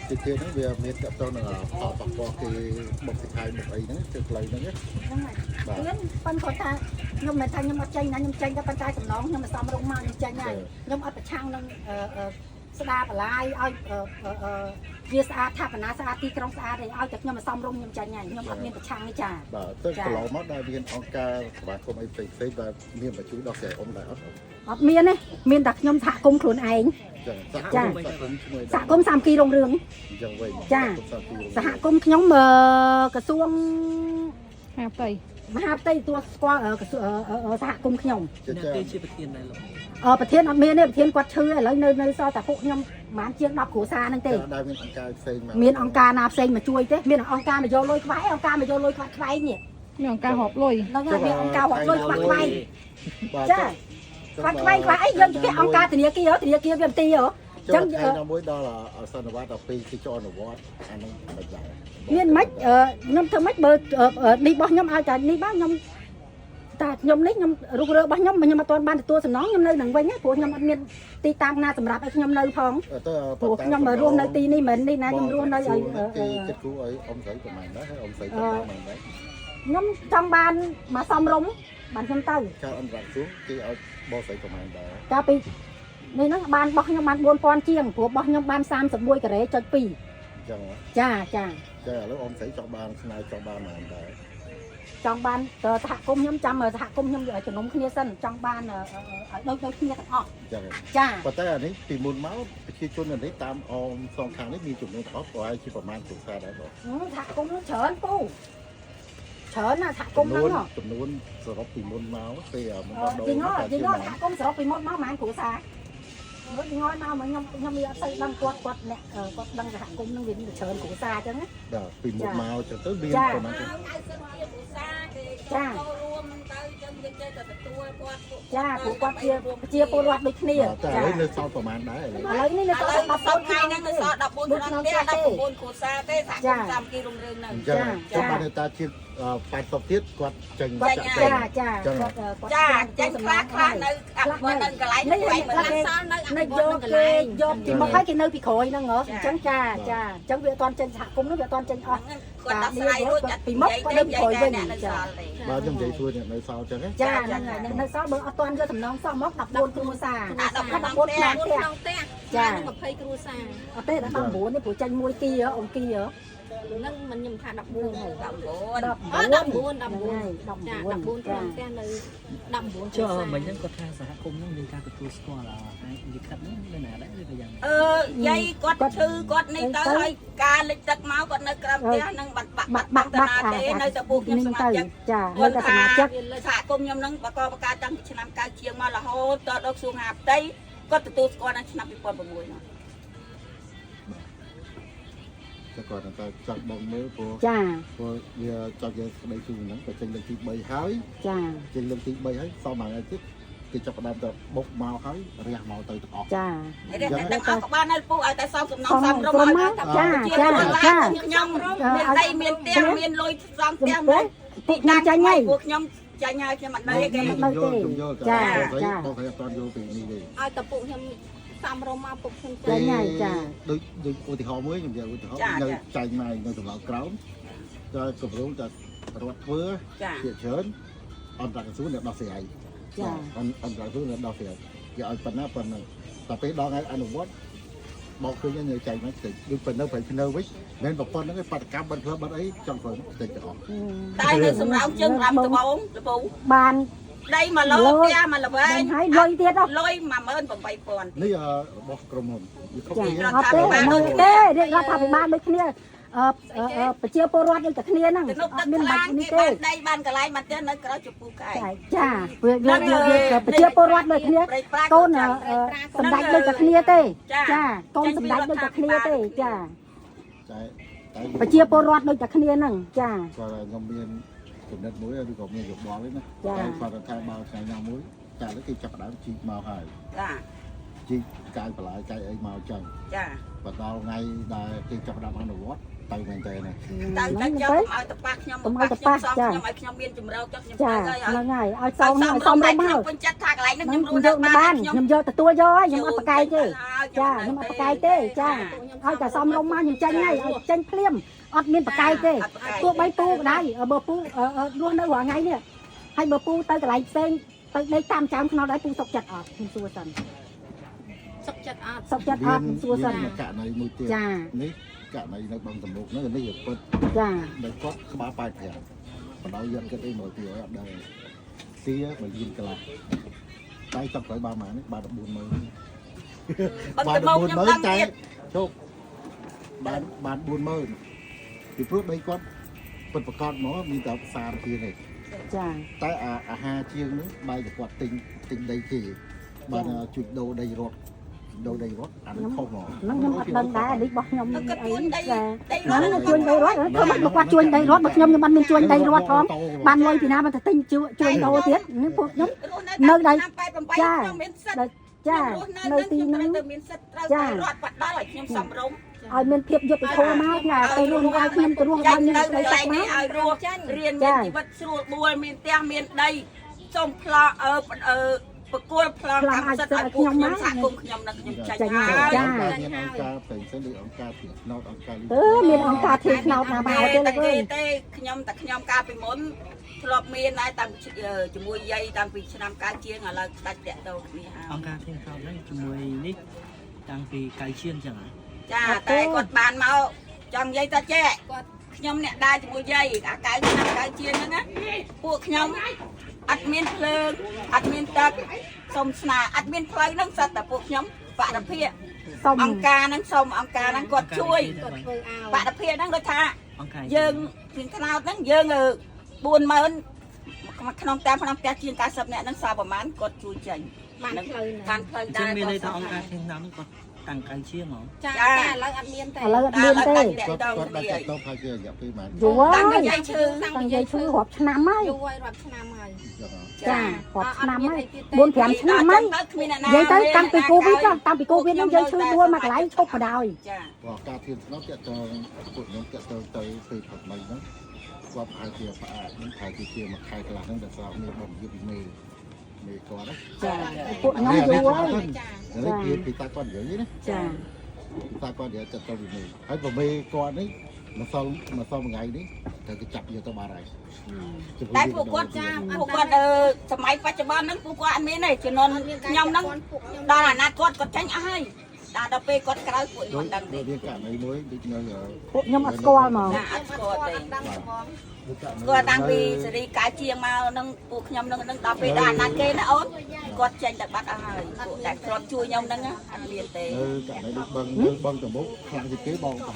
ទីទៀតហ្នឹងវាមានតទៅនឹងផលប៉ះពាល់គេបុកសិខៃបុកអីហ្នឹងគឺផ្លូវហ្នឹងណា ហ្នឹងហើយទៀតប៉ុន្តែគាត់ថាខ្ញុំមិនថាខ្ញុំអត់ចេញណាខ្ញុំចេញតែប៉ុន្តែសំណងខ្ញុំមិនសមរងមកខ្ញុំចេញហើយខ្ញុំអត់ប្រឆាំងនឹងស្ដារបលាយឲ្យវាស្អាតថាបណ្ណាស្អាតទីក្រុងស្អាតទេឲ្យតែខ្ញុំមិនសមរងខ្ញុំចេញហើយខ្ញុំអត់មានប្រឆាំងទេចា បាទទៅកន្លងមកដែលមានអង្គការសមាគមអីផ្សេងផ្សេងដែលមានបញ្ជូនដល់ស្រីអ៊ំដែរអត់ អត់មានទេមានតែខ្ញុំសហគមន៍ខ្លួនឯង ចឹងសហគមន៍សហគមន៍ឈ្មោះ សហគមន៍សាមគ្គីរុងរឿង ចឹងវិញ សហគមន៍ខ្ញុំក្រសួង ហាផ្ទៃ មហាផ្ទៃទទួលស្គាល់ក្រសួងសហគមន៍ខ្ញុំ ចាចា អ្នកគេជាប្រធានដែរលោក អឺប្រធានអត់មានទេប្រធានគាត់ឈឺឥឡូវនៅសល់តែពួកខ្ញុំប្រហែលជាង10គ្រួសារហ្នឹងទេ ដែលមានអង្គការផ្សេងមក មានអង្គការណាផ្សេងមកជួយទេមានអង្គការមកយកលុយខ្វែងអង្គការមកយកលុយខ្វាត់ខ្វែងនេះ មានអង្គការរាប់លុយ ហ្នឹងហើយមានអង្គការរាប់លុយខ្វាត់ខ្វែង បាទ ចាខ្វាត់ខ្វែងខ្វះអីយើងទៅអង្គការធនាគារហ៎ធនាគារវាមិនទីហ៎ ចឹងថ្ងៃណាមួយដល់អសន្និបាត12គេចូលអនុវត្តអានោះមិនដែរ មានមិនខ្ញុំធ្វើម៉េចបើនេះរបស់ខ្ញុំឲ្យតែនេះបាទខ្ញុំតែខ្ញុំនេះខ្ញុំរុករើរបស់ខ្ញុំខ្ញុំអត់ទាន់បានទទួលសំណងខ្ញុំនៅនឹងវិញព្រោះខ្ញុំអត់មានទីតាំងណាសម្រាប់ឲ្យខ្ញុំនៅផង ទៅ ព្រោះខ្ញុំមករស់នៅទីនេះមិននេះណាខ្ញុំរស់នៅឲ្យ គេគិតគូរឲ្យអ៊ំស្រីប្រហែលដែរហើយអ៊ំស្រីប្រហែលដែរ ខ្ញុំចង់បានមកសំរុំបានខ្ញុំទៅ ការអន្តរជាតិគេឲ្យបោស្រីប្រហែលដែរ កាលពីនេះហ្នឹងបានបោះខ្ញុំបាន4000ជាងព្រោះបោះខ្ញុំបាន31ការ៉េចុច2 ចឹង ចាចា ចាឥឡូវអ៊ំស្រីចង់បានស្នើចង់បានប៉ុន្មានដែរ ចង់បានសហគមន៍ខ្ញុំចាំសហគមន៍ខ្ញុំជំនុំគ្នាសិនចង់បានឲ្យដូចដូចគ្នាទាំងអស់ ចឹង ចា ប៉ុន្តែអានេះពីមុនមកប្រជាជននៅនេះតាមអមសងខាងនេះមានចំនួនទាំងអស់ប្រហែលជាប្រមាណគ្រួសារដែរបង សហគមន៍ច្រើនពូច្រើនណាសហគមន៍ហ្នឹង ចំនួនសរុបពីមុនមកពេលមិនដល់ដូរ យីងយីងសហគមន៍សរុបពីមុនមកប្រហែលគ្រួសារមើលយីងមកមកខ្ញុំខ្ញុំវាអត់សូវដឹងគាត់គាត់អ្នកគាត់ដឹងសហគមន៍ហ្នឹងវាច្រើនគ្រួសារអញ្ចឹងណា បាទពីមុនមកចឹងទៅមានប្រមាណ ចា ចាចូលរួមទៅចឹងយើងចេះតែទទួលគាត់ពួក ចាព្រោះគាត់ជាប្រជាពលរដ្ឋដូចគ្នា តែឥឡូវនៅសល់ប្រមាណដែរឥឡូវ ឥឡូវនេះនៅ ឥឡូ សល់ វសប្ 14 តាហ៍ហ្នឹងនៅសល់14ក្នុងផ្ទះ19គ្រួសារទេសហគមន៍សាមគ្គីរុងរឿងហ្នឹង អញ្ចឹងចាំបានថាជា80ទៀតគាត់ចេញ ចា ចាក់ ចាចាគាត់គាត់ ចាចេញខ្លះខ្លះនៅអភិវឌ្ឍនៅកន្លែង នេះ កន្លែង ខ្លះ ខ្លះសល់នៅអ នៅ ភិវឌ្ យកគេ ឍនៅកន្លែង យកពីមកហើយគេនៅពីក្រោយហ្នឹងហ៎អញ្ចឹងចាចាអញ្ចឹងវាអត់ទាន់ចេញសហគមន៍នោះវាអត់ទាន់ចេញអស់ គាត់ដោះស្រាយរួចអត់ ពីមកគាត់នៅពីក្រោយវិញ អ្នកនៅសល់ទេ បាទខ្ញុំនិយាយសួរអ្នកនៅសល់ចឹងណា ចាហ្នឹងហើយនៅសល់បើអត់ទាន់យកតំណងសោះមក14គ្រួសារ អា14 14 ផ្ទះ ផ្ទះ ក្នុងផ្ទះ ចា នឹង20គ្រួសារ អត់ទេដល់19នេះព្រោះចេញមួយគីហ៎អង្គគីហ៎ នឹងមិនខ្ញុំថា14 ហ្នឹងហើយ 19 អ 19 14 ហ្នឹង 14 ហើយ ចា 19 14ក្នុងផ្ទះនៅ19 ចុះមិញហ្នឹងគាត់ថាសហគមន៍ហ្នឹងមានការទទួលស្គាល់អាលិខិតហ្នឹងនៅណាដែរឬក៏យ៉ាងណា អឺយាយគាត់ឈឺគាត់នេះទៅហើយការលិចទឹកមកគាត់នៅក្រោមផ្ទះនឹងបាត់បាក់បាត់បាក់តាណាទេនៅតែពួកខ្ញុំសមាជិក ចានៅតែសមាជិក សហគមន៍ខ្ញុំនឹងបកបកការតាំងពីឆ្នាំ9ជាងមករហូតដល់ដល់ក្រសួងហាផ្ទៃគាត់ទទួលស្គាល់នៅឆ្នាំ2006នោះ តែគាត់តែចង់បងមើលព្រោះ ចា ព្រោះវាចង់យកស្ដីជូនហ្នឹងក៏ចេញលើកទី3ហើយ ចា ចេញលើកទី3ហើយសល់មួយថ្ងៃទៀតគេចាប់ផ្ដើមទៅបុកមកហើយរះមកទៅទាំងអស់ ចា នេះទាំងអស់ក៏បានដែរពូឲ្យតែសងសំណង សំ សំ រុំ រុំ មក ឲ្យតែ ចា ជា ចា ពល ចា រដ្ឋខ្ញុំមានដីមានផ្ទះមានលុយសងផ្ទះមាន ពួកខ្ញុំចាញ់ហើយ ពួកខ្ញុំចាញ់ហើយខ្ញុំអត់នៅទេគេ ខ្ញុំយល់ខ្ញុំយល់ ចា តែ ចា បងស្រីអត់ទាន់យល់ពីនេះទេ ឲ្យតែពួកខ្ញុំសំរុំមកពួកខ្ញុំ ចាញ់ហើយចា ដូចដូចឧទាហរណ៍មួយខ្ញុំនិយាយឧទាហរណ៍នៅចាញ់ម៉ែនៅសម្លក្រោមតែគម្រោងតែរដ្ឋធ្វើ ចា ជាច្រើនអន្តរក្រសួងអ្នកដោះស្រាយ ចា អន្តរក្រសួងអ្នកដោះស្រាយគេឲ្យប៉ុណ្ណាប៉ុណ្ណឹងតែពេលដល់ថ្ងៃអនុវត្តបោកឃើញនៅចាញ់មកតិចដូចប៉ុណ្ណឹងប្រៃភ្នៅវិញមិនប្រព័ន្ធហ្នឹងឯងបាតកម្មបិទផ្លូវបិទអីចង់ព្រមតិចទាំងអស់ តែនៅសម្រោងជើងរំដបងលពូ បាន ដីមួយឡូផ្ទះមួយល្វែង ហើយលុយទៀតហ៎ លុយ18000 នេះរបស់ក្រុមហ៊ុនវាខុស ចា គ្នា អត់ទេមើលទេរាជរដ្ឋាភិបាលដូចគ្នាអឺប្រជាពលរដ្ឋដូចតែគ្នាហ្នឹង ទំនប់ អត់មាន ទឹកខ្ បាច់នេះទេ លាំងគេបានដីបានកន្លែងបានផ្ទះនៅក្រៅជពូកែ ចាចាវាវាប្រជាពលរដ្ឋដូចគ្នា ព្រៃប្រា កូនសម្ដេចដូចតែគ្នាទេ ចា ចាកូនសម្ដេចដូចតែគ្នាទេចា តែតែ ប្រជាពលរដ្ឋដូចតែគ្នាហ្នឹងចា គាត់ខ្ញុំមានចំណិតមួយឬក៏មានយោបល់ទេណា ចា តែគាត់ថាបើថ្ងៃណាមួយតែឥឡូវគេចាប់ផ្ដើមជីកមកហើយ ចា ជីកកាយបន្លាយកាយអីមកចឹង ចា បើដល់ថ្ងៃដែលគេចាប់ផ្ដើមអនុវត្តទៅមែនតើណា ទៅទៅចុះកុំឲ្យតប៉ះខ្ញុំ កុំឲ្យតប៉ះ ខ្ញុំ ចា ខ្ញុំឲ្យខ្ញុំមានជំរកចុះខ្ញុំ ចា ទៅហើយ ហ្នឹងហើយឲ្យសងឲ្យសមរម្យ ខ្ញុំ មក ពេញចិត្តថាកន្លែងហ្នឹង ខ្ញុំ ខ្ញុំរស់ យក នៅបាន បានខ្ញុំយកទទួលយកហើយខ្ញុំអត់ប្រកែកទេចាខ្ញុំអត់ប្រកែកទេចា ពួកខ្ញុំ ឲ្យតែសំរុំមកខ្ញុំចេញហើយឲ្យចេញភ្លាមអត់មានបកែទេទោះបីពូក៏ដែរបើពូរស់នៅរាល់ថ្ងៃនេះហើយបើពូទៅកន្លែងផ្សេងទៅដេកតាមចៅខ្នល់ដែរពូសុកចិត្តអត់ខ្ញុំសួរសិន សុកចិត្តអត់ សុកចិត្តអត់ខ្ញុំសួរសិន មានករណីមួយទៀត ចា នេះករណីនៅបឹងသမុកហ្នឹងនេះវាពិត ចា ដែលគាត់ក្បាល85បណ្ដោយយកគិតអី100 200អត់ដែរសៀ1លានកន្លះតែចង់ក្រោយបានប៉ុន្មានបាន140,000 បឹងតមោកខ្ញុំដឹង តែ ទៀត ជោគបានបាន40000ពីព្រោះដីគាត់ពិតប្រកបមកមានតែ30ជាងឯង ចា តែអាអាហារជាងហ្នឹងបែរជាគាត់ទិញទិញដីគេបានជួញដូរដីរត់ដូរដីរត់អានឹងខុសហ្មង ហ្នឹងខ្ញុំអត់ដឹងដែរនេះរបស់ខ្ញុំ គាត់ជួញដី ចា ដីរ ហ្នឹង ត់ ជួញដីរត់ធ្វើម៉េចមកគាត់ជួញដីរត់បើខ្ញុំខ្ញុំអត់មានជួញដីរត់ផងបានលុយពីណាមកទៅទិញជួញដូរទៀតនេះពួកខ្ញុំ រស់នៅ នៅដៃ ឆ្នាំ88ខ្ញុំមានសិទ្ធិ ចា រស់នៅ នៅទី ខ្ញុំ ហ្នឹង ត្រូវតែមានសិទ្ធិត្រូវតែរត់បាត់ដល់ឲ្យខ្ញុំសំរុំ ឲ្យមានភាពយុត្តិធម៌មកណាទៅរស់ឲ្យខ្ញុំទៅរស់ ចា ឲ្យមាន ញ់នៅ ក្តី កន្លែង សុខមក នេះឲ្យរស់រៀនមានជីវិតស្រួលបួលមានផ្ទះមានដីសូមផ្លោអឺអឺបកគលប្លង់កម្មសិទ្ធិឲ្យពួកខ្ញុំសហគមន៍ខ្ញុំនឹងខ្ញុំចាញ់ហើយ ចា មានអង្គការផ្សេងៗដូចអង្គការធាខ្នោតអង្គការលី អឺមានអង្គការធាខ្នោតណាមកទេលោកអើយ ទេខ្ញុំតែខ្ញុំកាលពីមុនធ្លាប់មានដែរតាំងជាមួយយាយតាំងពីឆ្នាំកៅជាងឥឡូវដាច់តាក់ទងគ្នាហើយ អង្គការធានខោហ្នឹងជាមួយនេះតាំងពីកៅជាងចឹងហ៎ ចាតែគាត់បានមកចង់និយាយតាចេះខ្ញុំអ្នកដើរជាមួយយាយអាកៅឆ្នាំកៅជាងហ្នឹងណាពួកខ្ញុំអត់មានភ្លើងអត់មានទឹកសុំស្នាអត់មានផ្លូវហ្នឹងសិតតែពួកខ្ញុំបរិភិ សុំ អង្គការហ្នឹងសុំអង្គការហ្នឹងគាត់ជួយ គាត់ធ្វើឲ្យ បរិភិហ្នឹងដូចថា អង្គការ យើងជាងថ្នោតហ្នឹងយើង40000ក្នុងតាមក្នុងផ្ទះជាង90នាក់ហ្នឹងសល់ប្រហែលគាត់ជួយចេញ បានផ្លូវណា បានផ្លូវ ចឹ ដែរ ងមានន័យថាអង្គការធានហ្នឹងគាត់តាំងកៅជាងហ្មង ចាតែឥឡូវអត់មានទេ ឥឡូវអត់មានទេ គាត់គាត់បានចាត់តបហើយជារយៈពេលប៉ុន្មាន យូរ តាំង ហើយ ពីយាយឈឺ តាំងយាយឈឺរាប់ឆ្នាំហើយ យូរហើយរាប់ឆ្នាំហើយ ចឹង ចារាប់ឆ្នាំហើយ អត់ 4 5ឆ្នាំហើយ ទៅគ្មានអ្នកណា និយាយទៅតាំងពីកូវីដតាំងពីកូវីដហ្នឹងយាយឈឺដួលមកកន្លែងឈប់បដ ாய் ចា ព្រោះការធានខ្នោតតាក់ទងពួកខ្ញុំតាក់ទងទៅពេលព្រឹកមិញហ្នឹងគាត់ប្រហែលជាផ្អាកហ្នឹងប្រហែលជាមួយខែកន្លះហ្នឹងដែលស្រាប់មានបំយុទ្ធពីមេមេគាត់ណា ចាពួកខ្ញុំយូរហើយ ចា នេះពីពីតាគាត់និយាយណា ចា ពីតាគាត់និយាយតាក់ទងពីមេហើយបើមេគាត់នេះមកសល់មកសល់មួយថ្ងៃនេះត្រូវគេចាប់យកទៅបាត់ហើយ តែពួកគាត់ចាពួកគាត់អឺសម័យបច្ចុប្បន្នហ្នឹងពួកគាត់អត់មានទេជំនាន់ខ្ញុំហ្នឹង ពួកខ្ញុំ ដល់អាណត្តិគាត់គាត់ចាញ់អស់ហើយដល់ដល់ពេលគាត់ក្រោយពួកខ្ញុំ ដូច ដឹងទេ មានករណីមួយដូចនៅ ពួកខ្ញុំអត់ស្គាល់ហ្មង ណាអត់ស្គាល់ទេ អត់ដឹងហ្មង ស្គាល់តាំងពីសេរីកាយជាងមកនឹងពួកខ្ញុំនឹងនឹងដល់ពេលដល់អាណត្តិគេណាអូនគាត់ចេញតែបាត់អស់ហើយពួកដែលធ្លាប់ជួយខ្ញុំហ្នឹងអត់មានទេ នៅករណីដូចបឹងនៅបឹងតមុកខ្លាំងជាងគេបង